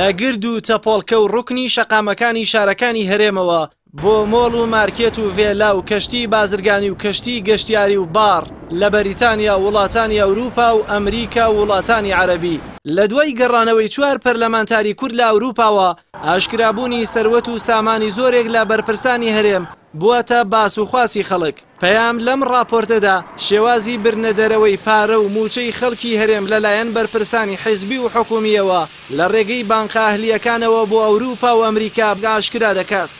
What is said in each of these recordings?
لە گرد و تەپۆڵکە و ڕوکنی شەقامەکانی شارەکانی هەرێمەوە بۆ مۆڵ و مارکێت و ڤێلا و کەشتی بازرگانی و کەشتی گەشتیاری و باڕ لە بەریتانیا و وڵاتانی ئەوروپا و ئەمریکا و وڵاتانی عەرەبی. لە دوای گەڕانەوەی چوار پەرلەمانتاری کورد لە ئەوروپاوە، ئاشکرابوونی سەروەت و سامانی زۆرێک لە بەرپرسانی هەرێم بووەتە باس و خواسی خەڵک. پەیام لەم ڕاپۆرتەدا شێوازی بردنەدەرەوەی پارە و مووچەی خەڵکی هەرێم لەلایەن بەرپرسانی حیزبی و حکومییەوە لە ڕێگەی بانقە ئەهلییەکانەوە بۆ ئەوروپا و ئەمریکا ئاشکرا دەکات.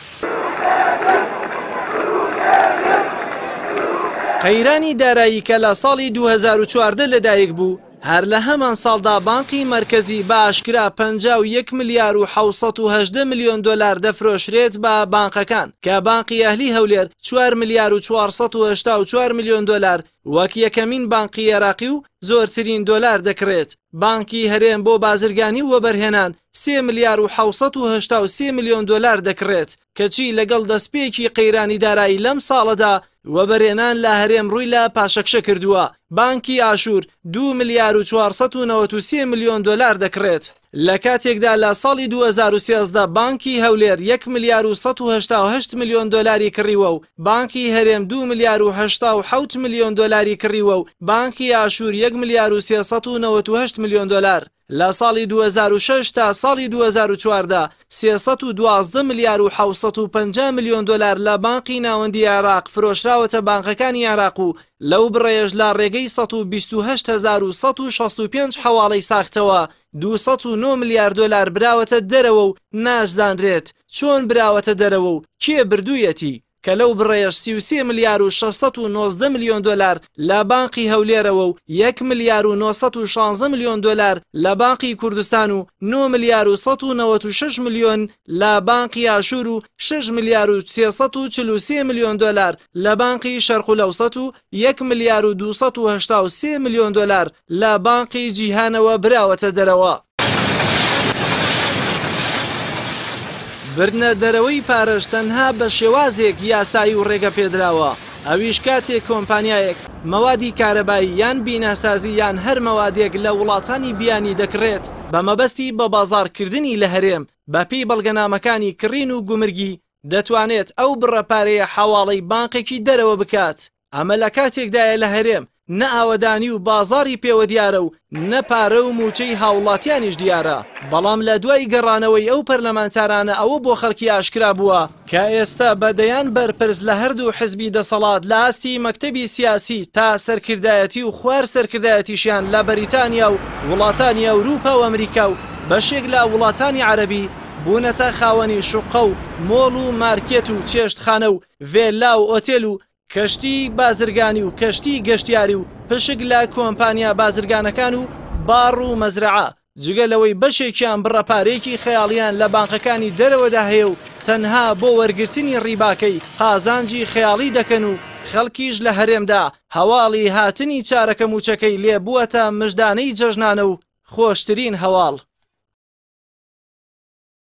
قەیرانی دارایی کە لە ساڵی 2014 لەدایک بوو، هەر لە هەمان ساڵدا بانقی مەرکەزی بە ئاشکرا 51 ملیار و 718 ملیۆن دۆلار دەفرۆشرێت بە بانقەکان، کە بانقی ئەهلی هەولێر 4 ملیار و 484 ملیۆن دۆلار وەک یەکەمین بانقی عێراقی و زۆرترین دۆلار دەکڕێت. بانکی هەرێم بۆ بازرگانی و وەبەرهێنان 3 ملیار و 783 ملیۆن دۆلار دەکڕێت، کەچی لەگەڵ دەستپێکی قەیرانی دارایی لەم ساڵەدا وەبەرهێنان لە هەرێم ڕووی لە پاشەکشە کردووە، بانکی ئاشوور 2 ملیار و 493 ملیۆن دۆلار دەکڕێت. لە کاتێکدا لە ساڵی 2013 بانکی هەولێر 1 ملیار و 188 ملیۆن دۆلاری کڕیوە و بانکی هەرێم 2 ملیار و 87 ملیۆن دۆلاری کڕیوە و بانکی ئاشوور 1 ملیار و 398 ملیۆن دۆلار. لە ساڵی 2006 تا ساڵی 2014 312 ملیار و 750 ملیۆن دۆلار لە بانقی ناوەندی عێراق فرۆشراوەتە بانقەکانی عێراق و لەو بڕەیەش لە ڕێگەی 128165 حەواڵەی ساختەوە 209 ملیار دۆلار براوەتە دەرەوە و ناشزانرێت چۆن براوەتە دەرەوە و کێ بردوویەتی، کە لەو بڕەیەش 33 ملیار و 619 ملیۆن دۆلار لە بانقی هەولێرەوە و 1 ملیار و 916 ملیۆن دۆلار لە بانقی کوردستان و 9 ملیار و 196 ملیۆن لە بانقی ئاشوور و 6 ملیار و 343 ملیۆن دۆلار لە بانقی شەرقولەوسەت و 1 ملیار و 283 ملیۆن دۆلار لە بانقی جیهانەوە براوەتە دەرەوە. بردنە دەرەوەی پارەش تەنها بە شێوازێک یاسایی و ڕێگە پێدراوە، ئەویش کاتێک کۆمپانیایەک مەوادی کارەبایی یان بیناسازی یان هەر مەوادێک لە وڵاتانی بیانی دەکڕێت بە مەبەستی بە بازاڕکردنی لە هەرێم بەپێی بەڵگەنامەکانی کڕین و گومرگی دەتوانێت ئەو بڕە پارەیە حەواڵەی بانقێکی دەرەوە بکات. ئەمە لە کاتێکدایە لە هەرێم نە ئاوەدانی و بازاڕی پێوە دیارە و نە پارە و مووچەی هاوڵاتیانیش دیارە، بەڵام لە دوای گەڕانەوەی ئەو پەرلەمانتارانە ئەوە بۆ خەڵکی ئاشکرا بووە کە ئێستا بە دەیان بەرپرس لە هەردوو حزبی دەسەڵات لە ئاستی مەکتەبی سیاسی تا سەرکردایەتی و خوار سەرکردایەتیشیان لە بەریتانیا و وڵاتانی ئەوروپا و ئەمریکا و بەشێک لە وڵاتانی عەرەبی بوونەتە خاوەنی شوقە و مۆڵ و مارکێت و چێشتخانە و ڤێلا و ئۆتێل و کەشتی بازرگانی و کەشتی گەشتیاری و پشک لە کۆمپانیا بازرگانەکان و باڕ و مەزرەعە، جگە لەوەی بەشێکیان بڕە پارەیەکی خەیاڵیان لە بانقەکانی دەرەوەدا هەیە و تەنها بۆ وەرگرتنی ڕیباکەی قازانجی خەیاڵی دەکەن و خەڵکیش لە هەرێمدا هەواڵی هاتنی چارەکە مووچەکەی لێ بووەتە مژدانەی جەژنانە و خۆشترین هەواڵ.